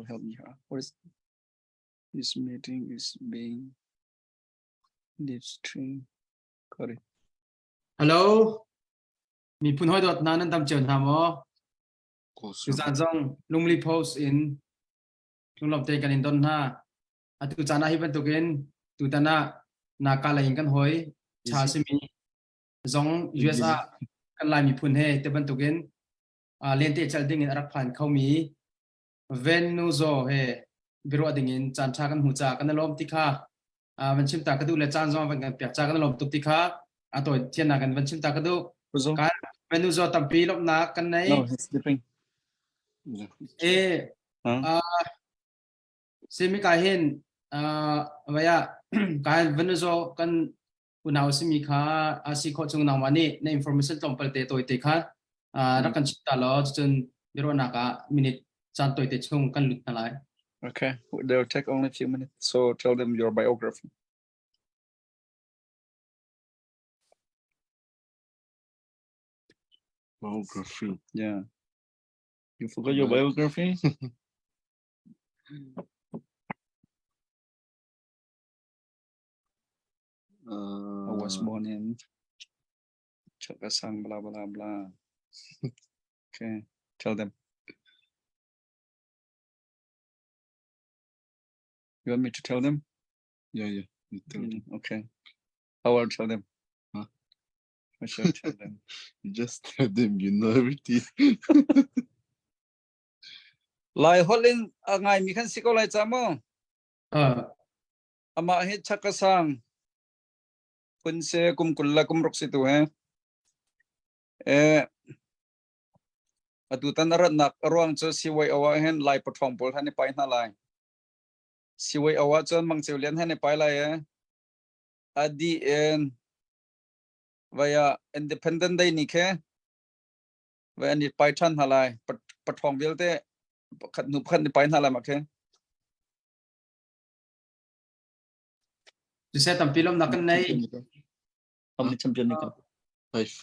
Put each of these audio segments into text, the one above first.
will help me here. What is this meeting is being live stream. Got it. Hello. Miphun hawi dawt hna nan dam cio hna maw? Tuzaan zong Lungli Post in lunglawm te kan in don hna. Atu caan ah hi bantukin tutan ah Naka lei in kan hawi cha simi zong US ah kan Lai miphun he te bantukin lente chal ding in a rak phan khomi Venuzo he biaruah ding in caan ṭha kan hmu ca kan i lawm ti kha van chim ta ka duh le caan zong van kan piak ca kan i lawm tuk ti kha a tawi thiannak in van chim ta ka duh. Kan Venuzo tampi lawmhnak kan nei. No, he's sleeping. E simi ka hin vaya ka Venuzo kan unau simi kha a si khawh chung nangmah nih na information tlawmpal te tawi te kha rak kan chim ta law cun biaruahnak ah minute caan tawi te chung kan lut hna lai. Okay, they'll take only a few minutes. So tell them your biography. Biography. Yeah. You forgot your biography? I was born in Chakasang, blah, blah, blah. okay, tell them. You want me to tell them? Yeah, yeah. You tell them. Okay. I will tell them. Huh? I shall tell them. You just tell them you know everything. Lai holh in a ngaimi khan si ko lai ca maw? Amah hi Chakasang phun si kum 20 le kum ruk si tu he. Eh, atutan a ratnak a ruang cu CYO ah hin Lai paṭhawng pawl han i pai hna lai. CYO ah cun Mang Ceu Lian han i pai lai e. A dih in vaya Independent Day ni khe vai an i pai ṭhan hna lai. Paṭhawng vialte pakhat hnu pakhat ni pai hna lai mah khe. Siseh tampi lawmnak kan nei. How many champion ni ka? Five.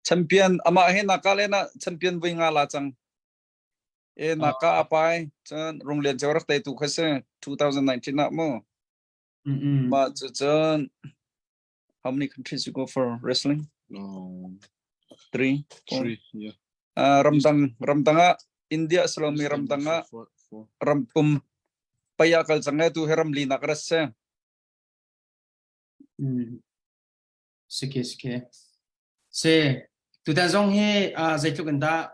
Champion amah he naka le na champion voi nga la cang. E naka apai cun Runglian ceu rak tei tu kha si 2019 ah mu. Ma cu cun how many countries you go for wrestling? No. Three. Four. Three, yeah. Uh, ramdang ramdang ah India salomi ramdang ah ram thum paya kal cang e tu he ram li nak ras se. Sike sike. Se tutan zong hi zeitluk in dah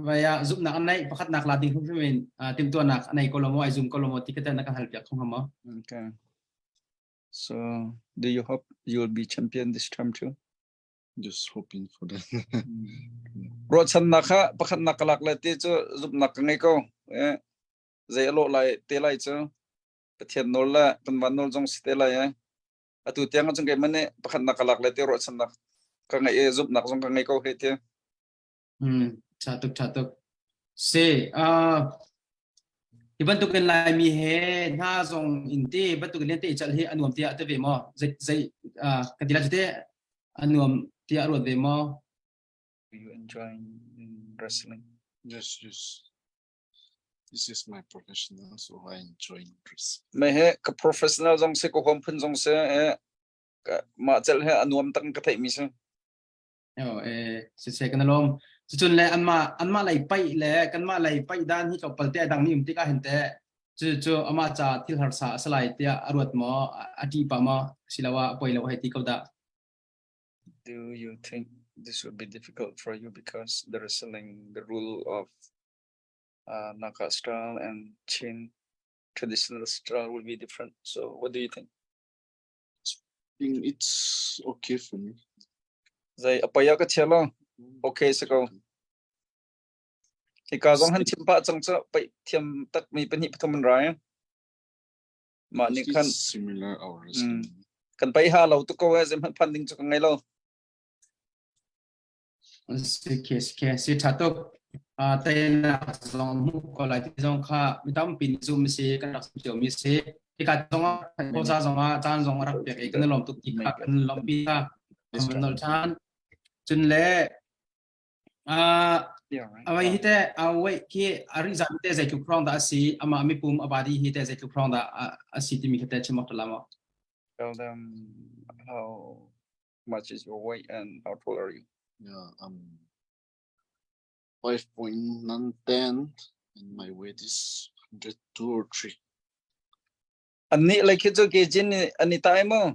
vaya zumhnak an nei pakhatnak la ding hrim in timtuanak anei ko lo maw ai zum ko lo maw ti ka na kan hal piak kho hnga maw? Okay. So do you hope you will be champion this time too? Just hoping for that. Ruahchannak kha pakhatnak ka lak le ti cu zumhnak ka ngei ko. Eh, zei a lawh lai te lai cu Pathian nawl le kan van nawl zong si te lai eh. Atu tiang ahcun keimah nih pakhatnak ka lak le ti ruahchannak ka ngei i zumhnak zong ka ngei ko hei ti. Tha tuk tha tuk. Si uh, hi bantuk in Laimi he hna zong in ti bantuk in te chal hi a nuam tiah te ve maw? Zei zei uh, kan ti lai te a nuam tiah ruat ve maw? Do you enjoy wrestling? Yes, yes. This is my professional, so I enjoy wrestling. Me he ka professional zong si ka huam phun zong si eh ka mah cel he a nuam tak ka theih mi si. Oh, eh, siseh kan lawm. Cucun le anmah anmah lei paih le kanmah lei paih dan hi tlawmpal te a dang mi um tikah hin teh cu cu amah ca thil harsa a si lai tiah a ruat maw a ṭih pah maw asiloah a poi lo hei ti ko dah. Do you think this would be difficult for you because the wrestling, the rule of Naka style and Chin traditional style will be different. So what do you think? think it's okay for me. Zei a poi ah ka chia lo. Okay si ko. Hika zong han chim pah cang cu paih thiam tak mi pahnih pathum an rai. Mah nih khan similar our wrestling. Kan paih ha lo tuk ko eh zeihmanh phan ding cu ka ngei lo. Si ke si ṭha tuk. Teinak zong hmuh ko lai ti zong kha mi tampi nih zum si kan rak cio mi si. Hika zong ah Khoza zong ah caan zong a rak pek i kan i lawm tuk ti kha kan lawmhpi kha kan nol ṭhan. Cun le. Yeah, right. Awai hi te awai khi ari zam te zeitluk hrawng dah a si amah mipum a body hi te zeitluk hrawng dah a si timi kha te chim awk la maw? Tell them how much is your weight and how tall are you? Yeah, I'm 5.910 and my weight is 102 or 3. Annih lei khi cu kejin an i tai mu.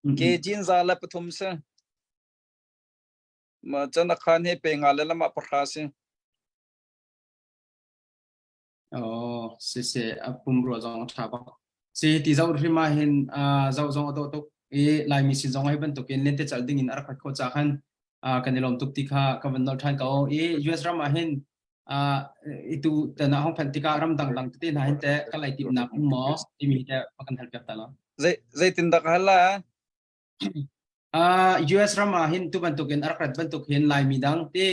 Kejin za le pathum si. Ma cun a khan hi pe nga le lama pahra si. Oh, si si a pum rua zong a ṭha bak. Si ti zoh hrim ah hin zoh zong a dawh tuk i Laimi sin zong hi bantukin lentecelh ding in a rak rat khawh caah khan kan i lawm tuk ti kha ka van nolh ṭhan ko. I US ram ah hin itu tan ah hong phanh tikah ram dangdang tete hna hin teh kal ai timhnak um maw timi hi teh va kan hal piak ta law. Zei zeitin dah ka hal la? US ram ah hin tu bantukin a rak rat bantuk hin Laimi dang te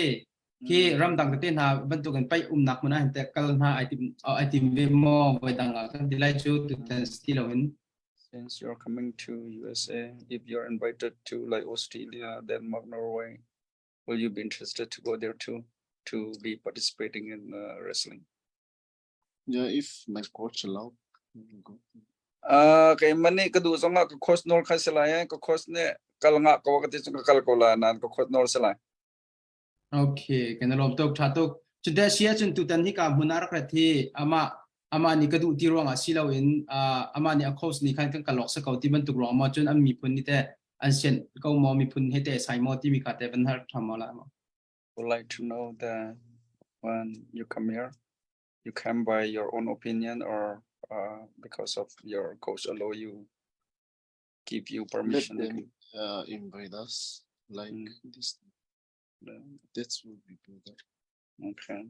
khi ramdang tete hna bantukin paih umnak hmun ah hin teh kal hna ai tim ai tim ve maw voi dang ah kan ti lai cu tutan si loin. Since you're coming to USA, if you're invited to like Australia, Denmark, Norway, will you be interested to go there too, to be participating in wrestling? Yeah, if my coach allow, we will go. Keimah nih ka duh zongah ka coach nawl kha si lai ka coach nih kal ngah ko ka ti cun ka kal ko lai nain ka coach nawl si lai. Okay, kan i lawm tuk, ṭha tuk. Cuti a si ahcun tutan hika hmun ah rak rat hi amah amah nih ka duh ti ruangah si loin amah nih a coach nih khan kan kal awk si ko ti bantuk ruang maw cun an miphun nih teh an sianh ko maw miphun he teh sai maw timi kha teh van hal ṭha maw la maw. Would like to know that when you come here, you come by your own opinion or because of your coach allow you, give you Let permission? them invite us like this. That would be better. Okay.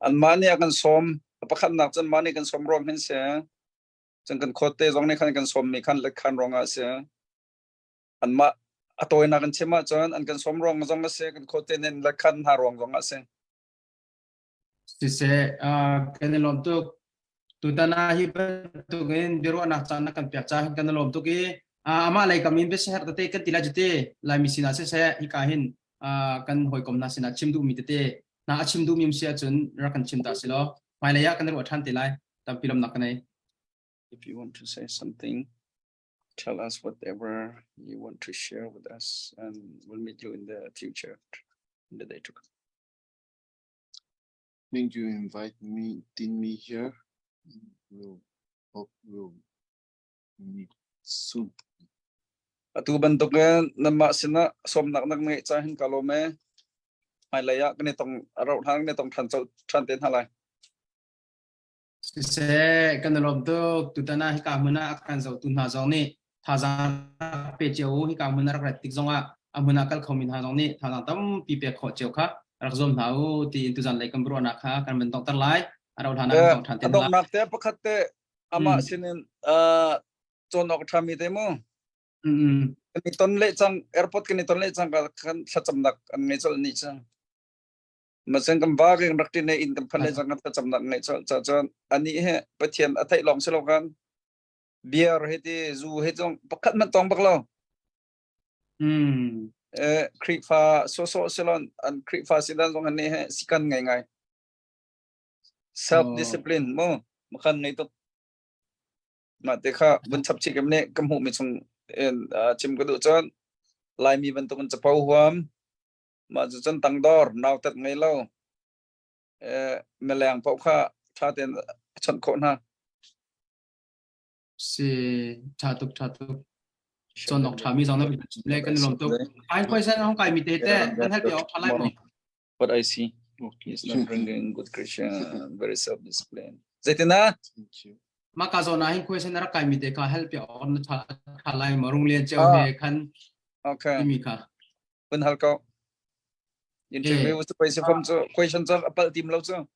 An mah nih a kan sawm. Pakhatnak cun mah nih kan sawm ruang hin si. Cun kan khuate zong nih khan kan sawmmi khan let khan ruangah si. Anmah a tawinak in chim ahcun an kan sawm ruang zong a si, kan khuate nih let khan hna ruang zong a si. Siseh, kan i lawm tuk. Tutan ah hi bantukin biaruahnak caan na kan pek caah hin kan i lawm tuk i amah lei kam in biasia herh tete kan ti lai tete Laimi sinah siseh hika hin kan hawikom hna sinah chim duhmi tete hna a chim duhmi um si ahcun rak kan chim ta si law hmailei ah kan i ruah ṭhan te lai. Tampi lawmnak ka nei. If you want to say something, tell us whatever you want to share with us and we'll meet you in the future, in the day to come. Thank you invite me, in me here. We'll hope we'll meet soon. Atu bantuk in nanmah sinah sawmnak nak ngeih ca hin ka lawm e. Hmailei ah kan i tong a rauh hlan kan i tong ṭhan colh ṭhan te hna lai. Siseh, kan i lawm tuk. Tutan ah hika hmun ah a kan zohtu hna zong nih thazaang rak pe cio u. Hika hmun a rak rat tik zong ah a hmun ah kal khomi hna zong nih thazaang tampi pek khawh cio kha rak zuam hna u tiin tuzan lei kan ruahnak kha kan van donghter lai. A rauh hlan ah kan dongh ṭhan te A hna lai. donghnak te pakhat te amah sinin cawn awk ṭhami te mu. Kan i ton le cang airport kan i ton le cang ka kan thlacamnak an ngei colh ni cang. Masen kan va kan rak ṭin in kan phan le cang kan thlacamnak ngeih colh ca cun ani he Pathian a theih lawng si lo kan beer he ti zu he zong pakhat man tong bak lo. Eh Khrihfa sawsawh silon an Khrihfa sidan zong an he sikan ngai ngai. Self discipline mu makan ngei tuk. Mah te kha vun chap chih kem ne ka hmuh mi chung in chim ka duh cun Laimi bantuk in capo huam mah cu cun tangdor nautat ngei lo mileng paoh kha ṭha tein a chawnh khawh hna. Si ṭha tuk ṭha tuk. Cawnawk ṭha mi zong na le kan lawm tuk. Ai question hong kai mi te te kan help awk ṭha lai maw? What I see, he's not bringing good Christian, very self-disciplined. Zeitina? Mah ka zawn ah hin question na rak kai mi te kha help awk na ṭha ṭha lai maw? Rung lian ceu he khan Okay. timi kha. Vun hal ko. Interview cu pei si fam cu question cu a palh tim lo cu.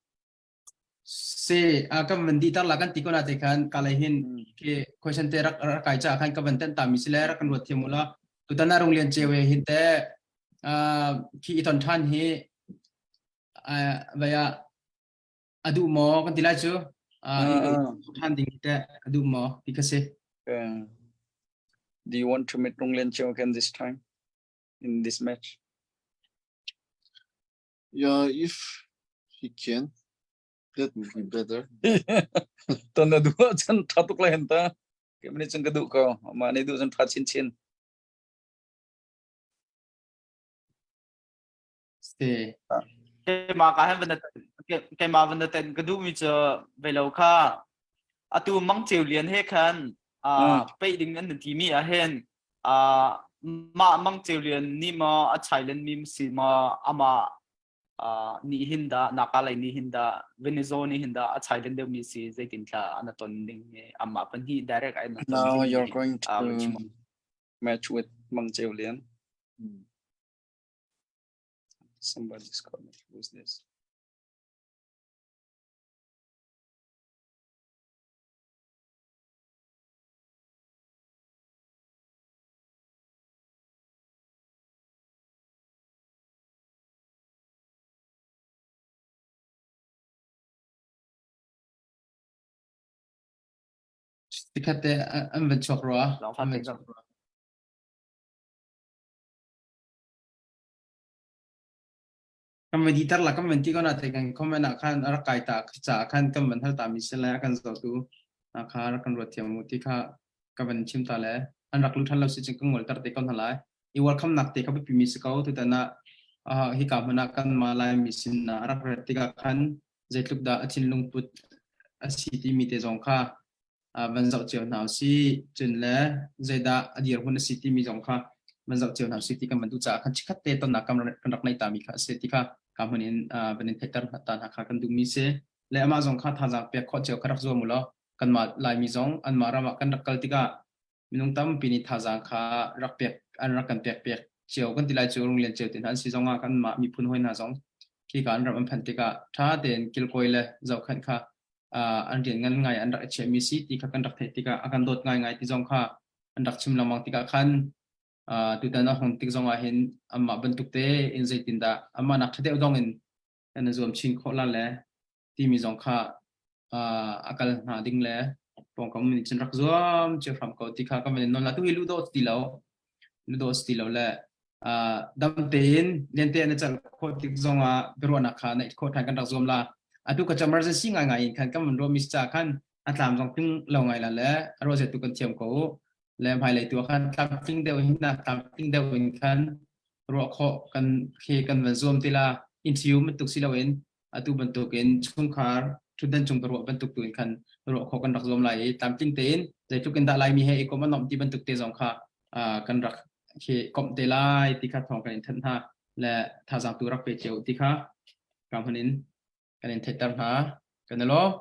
Si kan van di tar la kan ti ko na te khan ka lai hin ke question te rak rak kai cha khan ka van ten ta mi sile rak kan ruat thiam ula tutan a rung lian chewe hin te khi i ton than hi vaya adu maw kan ti lai cu than ding te adu maw ti ka si. Do you want to meet Rung Lian Cheu again this time in this match? Yeah, if he can, that would be better. Ton na duh ahcun ṭha tuk lai hen ta. Keimah nih cun ka duh ko. Amah nih duh cun ṭha chinchin. Si. Keimah ka han van keimah van ten ka duh mi cu velo kha atu Mang Ceu Lian he khan peih ding an ti mi ah hin mah Mang Ceu Lian ni maw a chailen mi si maw ama nih hin dah naka lei nih hin dah Venezuela nih hin dah a chailen deuh mi si zeitin thla an ton ding amah pan hi direct ai na ton Now you're going to match with Mang Ceu Lian. Somebody's calling. Who is this? Tikhat te an van chuak rua. An van chuak rua. Kan van diter la kan van ti ko na te kan comment ah khan a rak kai ta caah khan kan van hal ta mi si le a kan zohtu kha rak kan ruat thiam u ti kha ka van chim ta le an rak lut than lo si cun ka ngol ter te ko hna lai. I welcome nak te kha biapi mi si ko tutan ah hika hmun ah kan mah Laimi sin ah rak rat tikah khan zeitluk dah a thinlung put a si timi te zong kha van zoh cio hna usih. Cun le zeidah a dirhmun a si timi zong kha van zoh cio hna usih ti kan van duh caah khan chikkhat te tonnak kan rak nei ta mi kha a si ti kha ka hmun in van in theihter ta hna kha kan duhmi si. Le amah zong kha thazaang pek khawh cio kha rak zuam u law kanmah Laimi zong anmah ram ah kan rak kal tikah minung tampi nih thazaang kha rak pek an rak kan pek piak cio kan ti lai cu runglian cio te hna an si zong ah kanmah miphun hawi hna zong khika an ram an phanh tikah ṭha tein kilkawi le zohkhenh kha an rian ngan ngai an rak i chiahmi si ti kha kan rak theih tikah a kan dawt ngaingai ti zong kha an rak chim lengmang tikah khan tutan a hung tik zong ah hin amah bantuk te in zeitindah amah nak ṭha deuh dong in kan i zuam chin khawh la le timi zong kha a kal hna ding le pawngkam nih cun rak zuam cio hram ko ti kha kan van in nawl la tu hi lu dawt ti lo lu dawt ti lo le dam tein lente na cal khawh tik zong ah biaruahnak kha neih khawh ṭhan kan rak zuam la atu ka emergency ngai ngai in khan kan van ruah mi ca khan a tlam zong tling lo ngai la le a ruah tu kan thiam ko le hmailei tu khan tlamtling deuh hin na tlamtling deuh in khan ruah khawh kan khi kan van zuam ti la interview bantuk si loin atu bantukin chungkhar ṭhutdan cung ruah bantuk tu in khan ruah khawh kan rak zuam lai i tlamtling tein zeitluk in dah Laimi he i komh a nuamh ti bantuk te zong kha kan rak khi komh te lai ti kha thawng kan in thanh hna le thazaang tu rak pe cio ti kha ka hmun in kan in theihter hna kan i lawm.